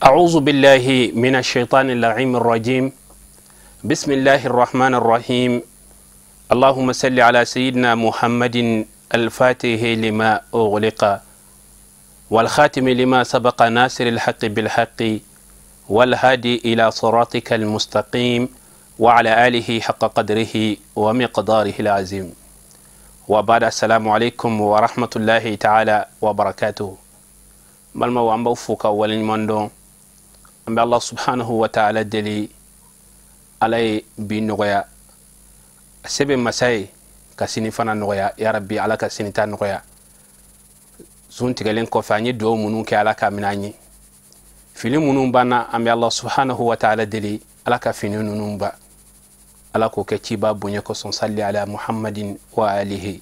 أعوذ بالله من الشيطان اللعين الرجيم. بسم الله الرحمن الرحيم. اللهم صل على سيدنا محمد الفاتح لما أغلق والخاتم لما سبق ناصر الحق بالحق والهادي إلى صراطك المستقيم وعلى آله حق قدره ومقداره العظيم. وبعد، السلام عليكم ورحمة الله تعالى وبركاته. Balimaw, an b'aw fo ka waleɲuman dɔn. An bɛ Allah subhanahu wa ta'ala deli, Ala ye bi nɔgɔya, a se bɛ masa ye ka sini fana nɔgɔya. Ya rabbi, Ala ka sini ta nɔgɔya. Sun tigɛlen kɔfɛ, an ye duwawu minnu kɛ, Ala ka minɛ an ye. Fini minnu banna, an bɛ Allah subhanahu wa ta'ala deli, Ala ka fini ninnu ba, Ala k'o kɛ ciba bonya kosɔn. Salli ala Muhammadin wa alihi.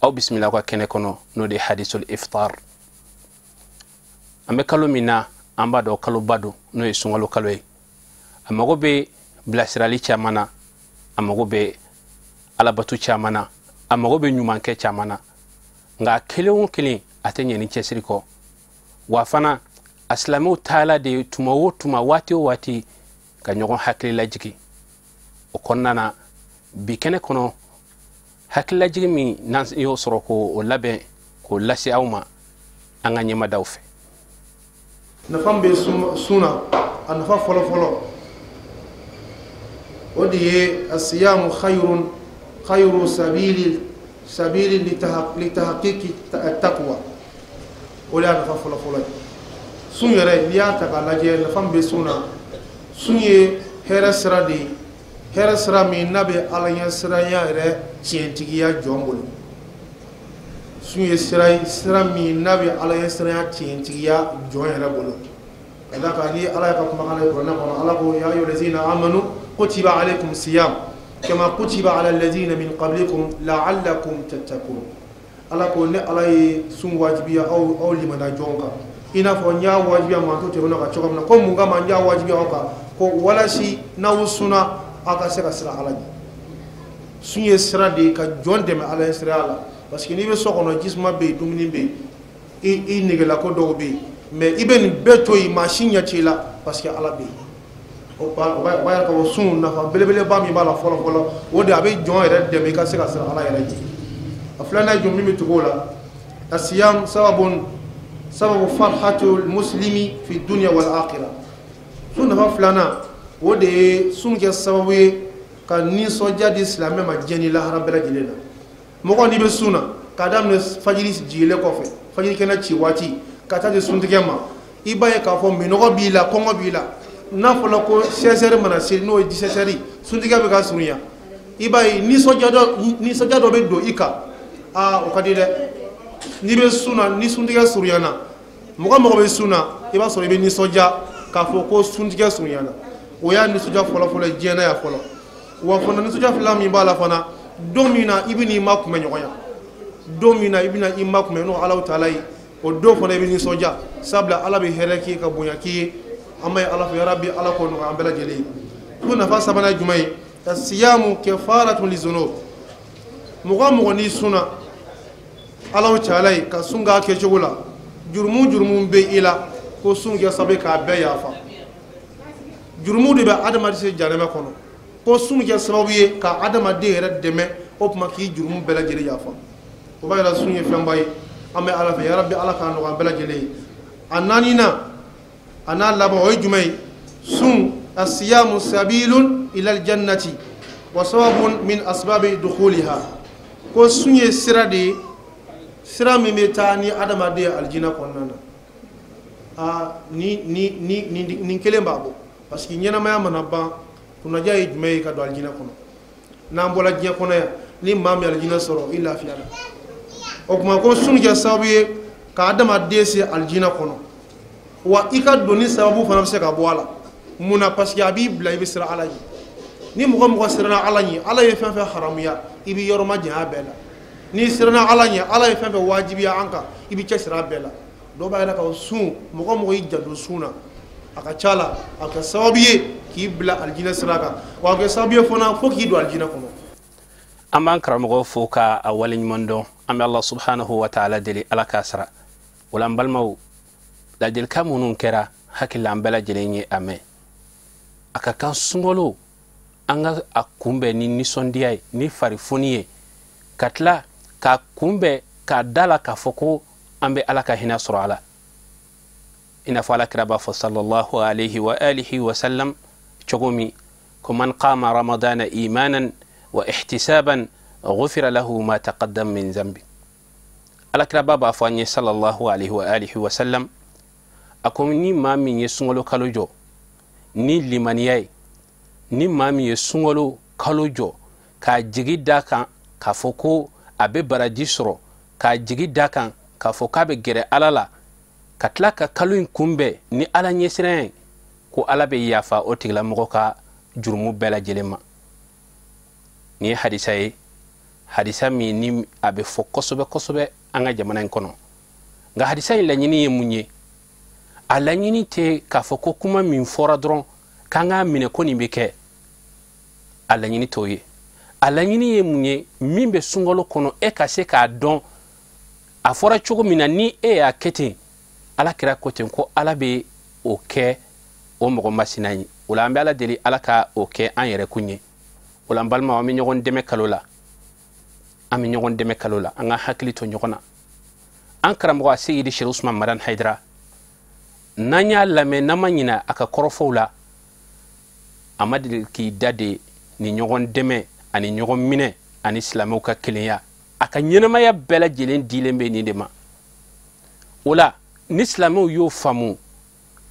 Aw bisimila ka kɛnɛ kɔnɔ, n'o de ye hadisul iftar. An bɛ kalo min na, an b'a dɔn kaloba don, n'o ye sunkalo kalo ye. A mago bɛ bilasirali caman na, a mago bɛ alabatu caman na, a mago bɛ ɲumankɛ caman na, nka kelen o kelen a tɛ ɲɛ ni cɛsiri kɔ. Wa fana, a silamɛw taala de tuma o tuma, waati o waati, ka ɲɔgɔn hakili lajigi. O kɔnɔna na, bi kɛnɛ kɔnɔ, hakililajigi min n'an y'o sɔrɔ k'o labɛn k'o lase aw ma, an ka ɲɛmadaw fɛ. Nafa min bɛ sun na, a nafa fɔlɔ-fɔlɔ, o de ye asiyamu khayrun khayru sabili litahqiqi taqwa. O de y'a nafa fɔlɔ-fɔlɔ ye. Sun yɛrɛ, n'i y'a ta k'a lajɛ, nafa min bɛ sun na, sun ye hɛrɛ sira de ye, hɛrɛ sira min n'a bɛ Ala ɲɛsiranya yɛrɛ tiɲɛtigiya jɔn bolo. Sun ye sira ye, sira min n'a bɛ Ala ɲɛsiranya tiɲɛtigiya jɔn yɛrɛ bolo. Ka d'a kan, ni Ala y'a ka kumakan ye kuranɛ kɔnɔ, Ala ko: ya ayyuhallazina amanu kutiba alaykum siyam kama kutiba ala allazina min qablikum la'allakum tattaqun. Ala ko: ne Ala ye sun wajibiya aw limana jɔn kan, i n'a fɔ n y'a wajibiya manto tɛmɛnw kan cogo min na. Ko mun kama n y'a wajibiya aw kan? Ko walasi n'aw sunna, aw ka se ka siran Ala ɲɛ. Sun ye sira de ye ka jɔn dɛmɛ Ala ɲɛsiranya la, parce que n'i bɛ so kɔnɔ, jisuma bɛ yen, dumuni bɛ yen, i negelako dɔw bɛ yen, mais i bɛ nin bɛɛ to yen, maa si ɲɛ t'i la, parce que Ala bɛ yen. O b'a yira k'a fɔ sun nafa belebeleba min b'a la fɔlɔ fɔlɔ, o de a bɛ jɔn yɛrɛ dɛmɛ i ka se ka siran Ala yɛrɛ ɲɛ. A filanan ye jɔn min bɛ tugu o la? Asiyam sababun sababu farhatul muslimi fi dunya wal akhirah. Sun nafa filanan, o de ye sun kɛ sababu ye ka nisɔndiya di silamɛ ma diɲɛ ni lahara bɛɛ lajɛlen na. Mɔgɔ n'i bɛ sun na, k'a daminɛ fajiri jigilen kɔfɛ, fajiri kɛnɛ ci waati, ka taa di suntigɛ ma, i b'a ye k'a fɔ minɔgɔ b'i la, kɔngɔ b'i la. N'a fɔra ko 16 heures mana se, n'o ye 17 heures, suntigɛ bɛ ka surunya, i b'a ye nisɔndiya dɔ bɛ don i kan. Aa, o ka di dɛ! N'i bɛ sun na, ni suntigɛ surunyana, mɔgɔ mɔgɔ bɛ sun na, i b'a sɔrɔ i bɛ nisɔndiya k'a fɔ ko suntigɛ surunyana. O y'a nisɔndiya fɔlɔ-fɔlɔ ye diɲɛ na yan fɔlɔ. Wa fana, nisɔndiya filanan min b'a la fana, don min na i bɛ n'i ma kunbɛ ɲɔgɔn ya, don min na i bɛna i ma kunbɛ n'o Alahu taala ye, o don fana i bɛ nisɔndiya, sabula Ala bɛ hɛrɛ k'i ye ka bonya k'i ye. An bɛ Ala fɛ, yarabi, Ala k'o nɔgɔya an bɛɛ lajɛlen ye. Ko nafa sabanan ye jumɛn ye? Asiyamu kafaratun lizunub. Mɔgɔ o mɔgɔ n'i sunna Alahu taala ye, ka sun k'a kɛcogo la, jurumu jurumu bɛ i la, ko sun kɛ sababu ye k'a bɛɛ yafa. Jurumu de bɛ adamaden se jahanama kɔnɔ, ko sun kɛ sababu ye ka adamaden yɛrɛ dɛmɛ, o tuma k'i jurumu bɛɛ lajɛlen yafa. O b'a yira sun ye fɛnba ye. An bɛ Ala fɛ, yarabi, Ala k'a nɔgɔya an bɛɛ lajɛlen ye. A naaninan, a n'a laban, o ye jumɛn ye? Sun asiyamu sabilun ila aljannati wa sababun min asbabi dukhuliha. Ko sun ye sira de ye, sira min bɛ taa ni adamaden ye alijinɛ kɔnɔna na. Aa, ni nin kelen b'a bɔ, parce que ɲɛnamaya mana ban, kunnaja ye jumɛn ye? Ka don alijinɛ kɔnɔ. N'an bɔra diɲɛ kɔnɔ yan, ni maa min alijinɛ sɔrɔ, i lafiyara. O tuma ko sun kɛ sababu ye ka adamaden se alijinɛ kɔnɔ, wa i ka donni sababu fana bɛ se ka bɔ a la. Mun na? Parce que a b'i bila i bɛ siran Ala ɲɛ. Ni mɔgɔ mɔgɔ siranna Ala ɲɛ, Ala ye fɛn fɛn haramuya, i b'i yɔrɔ ma janya a bɛɛ la. N'i siranna Ala ɲɛ, Ala ye fɛn fɛn wajibiya an kan, i b'i cɛsiri a bɛɛ la. Dɔw b'a yira k'a fɔ sun, mɔgɔ mɔgɔ y'i janto sun na, a ka ca la a kɛ sababu ye k'i bila alijinɛ sira kan, wa a kɛ sababu ye fana fo k'i don alijinɛ kɔnɔ. An b'an karamɔgɔ fo ka a waleɲuman dɔn. An bɛ Allah subhanahu wa ta'ala deli, Ala k'a sara. O la, n balimaw, ladilikan minnu kɛra Hakili an bɛɛ lajɛlen ye a mɛn. A ka kan sunkalo an ka a kunbɛn ni nisɔndiya ye, ni farifoni ye, ka tila k'a kunbɛn k'a da la k'a fɔ ko an bɛ Ala ka hinɛ sɔrɔ a la. I n'a fɔ Ala kira b'a fɔ sallallahu alayhi wa alihi wa sallam cogo min ko man qama ramadana imanan wa ihtisaban ghufira lahu ma taqaddam min zambi. Ala kira b'a fɔ an ye sallallahu alayhi wa alihi wa sallam, a ko ni maa min ye sunkalo kalo jɔ ni limaniya ye, ni maa min ye sunkalo kalo jɔ k'a jigi da kan k'a fɔ ko a bɛ baraji sɔrɔ, k'a jigi da kan k'a fɔ k'a bɛ gɛrɛ Ala la, ka tila ka kalo in kunbɛn ni Ala ɲɛsiran ye, ko Ala bɛ yafa o tigilamɔgɔ ka jurumu bɛɛ lajɛlen ma. Nin ye hadisa ye, hadisa min ni a bɛ fɔ kosɛbɛ kosɛbɛ an ka jamana in kɔnɔ. Nka hadisa in laɲini ye mun ye? A laɲini tɛ k'a fɔ ko kuma min fɔra dɔrɔn k'an k'a minɛ ko nin bɛ kɛ. A laɲini t'o ye. A laɲini ye mun ye? Min bɛ sunkalo kɔnɔ, e ka se k'a dɔn a fɔra cogo min na, ni e y'a kɛ ten, Ala kira ko ten ko Ala bɛ o kɛ o mɔgɔ masina ye. O la an bɛ Ala deli Ala ka o kɛ an yɛrɛ kun ye. O la an balimaw, an bɛ ɲɔgɔn dɛmɛ kalo la, an bɛ ɲɔgɔn dɛmɛ kalo la, an ka hakili to ɲɔgɔn na. An karamɔgɔ a Seyidi Seri Usman Madani Hayidara, n'an y'a lamɛn, n'an ma ɲinɛ a ka kɔrɔfɔw la, a ma deli k'i da de ni ɲɔgɔn dɛmɛ ani ɲɔgɔn minɛ ani silamɛw ka kelenya. A ka ɲɛnamaya bɛɛ lajɛlen dilen bɛ nin de ma. O la ni silamɛw y'o faamu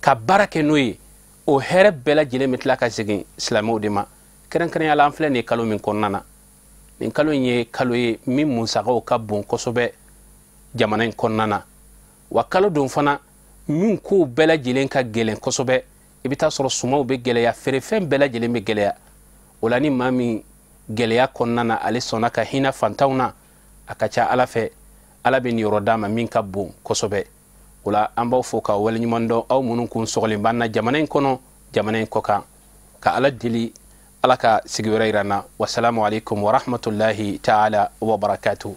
ka baara kɛ n'o ye, o hɛrɛ bɛɛ lajɛlen bɛ tila ka segin silamɛw de ma. Kɛrɛnkɛrɛnnenya la, an filɛ nin kalo min kɔnɔna na, nin kalo in ye kalo ye min musakaw ka bon kosɛbɛ jamana in kɔnɔna na. Wa kalo don fana min kow bɛɛ lajɛlen ka gɛlɛn kosɛbɛ. I bɛ taa sɔrɔ sumaw bɛ gɛlɛya, feerefɛn bɛɛ lajɛlen bɛ gɛlɛya. O la ni maa min gɛlɛya kɔnɔna na ale sɔnna ka hinɛ fantanw na, a ka ca Ala fɛ Ala bɛ niyɔrɔ d'a ma min ka bon kosɛbɛ. O la an b'aw fo k'aw waleɲuman dɔn, aw minnu kun sɔgɔlen b'an na jamana in kɔnɔ, jamana in kɔ kan. Ka Ala deli Ala ka sigiyɔrɔ yira n na. Wasalamu aleykum wa rahmatulahi taala wa barakatuhu.